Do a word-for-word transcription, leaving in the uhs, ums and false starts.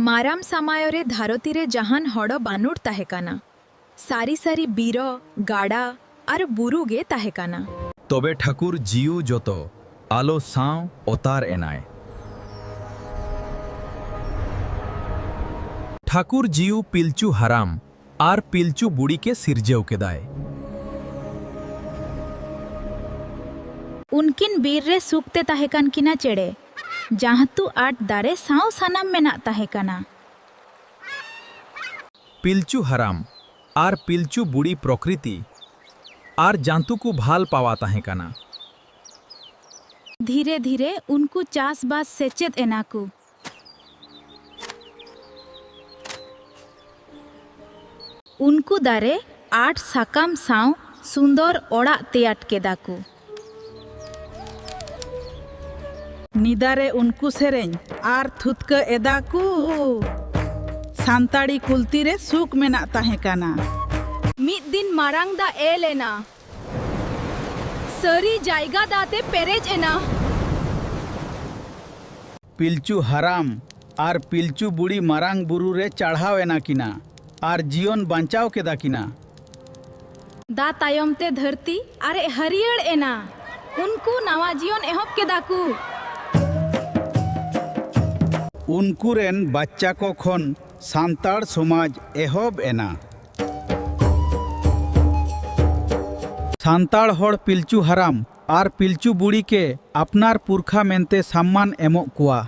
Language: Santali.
ᱢᱟᱨᱟᱢ ᱥᱟᱢᱟᱭᱚ ᱨᱮ ᱫᱷᱟᱨᱚᱛᱤ ᱨᱮ ᱡᱟᱦᱟᱱ ᱦᱚᱲ ᱵᱟᱹᱱᱩᱲ ᱛᱟᱦᱮᱸ ᱠᱟᱱᱟ᱾ ᱥᱟᱹᱨᱤ ᱥᱟᱹᱨᱤ ᱵᱤᱨᱚ, ᱜᱟᱰᱟ ᱟᱨ ᱵᱩᱨᱩ ᱜᱮ ᱛᱟᱦᱮᱸ ᱠᱟᱱᱟ᱾ ᱛᱚᱵᱮ ᱴᱷᱟᱹᱠᱩᱨ ᱡᱤᱭᱩ ᱡᱚᱛᱚ ᱟᱞᱚ ᱥᱟᱶ ᱚᱛᱟᱨ ᱮᱱᱟᱭ᱾ ᱴᱷᱟᱹᱠᱩᱨ ᱡᱤᱭᱩ ᱯᱤᱞᱪᱩ ᱦᱟᱨᱟᱢ ᱟᱨ ᱯᱤᱞᱪᱩ ᱵᱩᱲᱤ ᱠᱮ ᱥᱤᱨᱡᱟᱹᱣ ᱠᱮᱫᱟᱭ᱾ ᱩᱱᱠᱤᱱ ᱵᱤᱨ ᱨᱮ ᱥᱩᱠ ᱛᱮ ᱛᱟᱦᱮᱸ ᱠᱟᱱ ᱠᱤᱱᱟ ᱪᱮᱬᱮ, ᱡᱟᱦᱟᱸᱛᱩ ᱟᱴ ᱫᱟᱨᱮ ᱥᱟᱶ ᱥᱟᱱᱟᱢ ᱢᱮᱱᱟᱜ ᱛᱟᱦᱮᱸ ᱠᱟᱱᱟ᱾ ᱯᱤᱞᱪᱩ ᱦᱟᱨᱟᱢ ᱟᱨ ᱯᱤᱞᱪᱩ ᱵᱩᱲᱤ ᱯᱨᱚᱠᱨᱤᱛᱤ ᱟᱨ ᱡᱟᱱᱛᱩ ᱠᱚ ᱵᱷᱟᱞ ᱯᱟᱣᱟ ᱛᱟᱦᱮᱸ ᱠᱟᱱᱟ᱾ ᱫᱷᱤᱨᱮ ᱫᱷᱤᱨᱮ ᱩᱱᱠᱩ ᱪᱟᱥᱵᱟᱥ ᱥᱮᱪᱮᱫ ᱮᱱᱟ ᱠᱚ᱾ ᱩᱱᱠᱩ ᱫᱟᱨᱮ ᱟᱨ ᱥᱟᱠᱟᱢ ᱥᱟᱶ ᱥᱩᱱᱫᱚᱨ ᱚᱲᱟᱜ ᱛᱮᱭᱟᱨ ᱠᱮᱫᱟ ᱠᱚ᱾ ᱱᱤᱫᱟᱨᱮ ᱩᱱᱠᱩ ᱥᱮᱨᱮᱧ ᱟᱨ ᱛᱷᱩᱛᱠᱟᱹ ᱮᱫᱟ ᱠᱚ᱾ ᱥᱟᱱᱛᱟᱲᱤ ᱠᱩᱞᱛᱤ ᱨᱮ ᱥᱩᱠ ᱢᱮᱱᱟᱜ ᱛᱟᱦᱮᱸ ᱠᱟᱱᱟ᱾ ᱢᱤᱫ ᱫᱤᱱ ᱢᱟᱨᱟᱝ ᱫᱟᱜ ᱮ ᱞᱮᱱᱟ᱾ ᱥᱟᱹᱨᱤ ᱡᱟᱭᱜᱟ ᱫᱟᱜ ᱛᱮ ᱯᱮᱨᱮᱡ ᱮᱱᱟ᱾ ᱯᱤᱞᱪᱩ ᱦᱟᱨᱟᱢ ᱟᱨ ᱯᱤᱞᱪᱩ ᱵᱩᱲᱤ ᱢᱟᱨᱟᱝ ᱵᱩᱨᱩ ᱨᱮ ᱪᱟᱲᱦᱟᱣ ᱮᱱᱟ ᱠᱤᱱᱟ ᱟᱨ ᱡᱤᱭᱚᱱ ᱵᱟᱧᱪᱟᱣ ᱠᱮᱫᱟ ᱠᱤᱱᱟ᱾ ᱫᱟ ᱛᱟᱭᱚᱢ ᱛᱮ ᱫᱷᱟᱹᱨᱛᱤ ᱟᱨᱮᱡ ᱦᱟᱹᱨᱭᱟᱹᱲ ᱮᱱᱟ᱾ ᱩᱱᱠᱩ ᱱᱟᱣᱟ ᱡᱤᱭᱚᱱ ᱮᱦᱚᱵ ᱠᱮᱫᱟ ᱠᱚ᱾ ᱩᱱᱠᱩ ᱨᱮᱱ ᱵᱟᱪᱪᱟ ᱠᱚ ᱠᱷᱚᱱ ᱥᱟᱱᱛᱟᱲ ᱥᱚᱢᱟᱡᱽ ᱮᱦᱚᱵ ᱮᱱᱟ᱾ ᱥᱟᱱᱛᱟᱲ ᱦᱚᱲ ᱯᱤᱞᱪᱩ ᱦᱟᱨᱟᱢ ᱟᱨ ᱯᱤᱞᱪᱩ ᱵᱩᱲᱤ ᱠᱮ ᱟᱯᱱᱟᱨ ᱯᱩᱨᱠᱷᱟ ᱢᱮᱱᱛᱮ ᱥᱟᱢᱢᱟᱱ ᱮᱢᱚᱜ ᱠᱚᱣᱟ᱾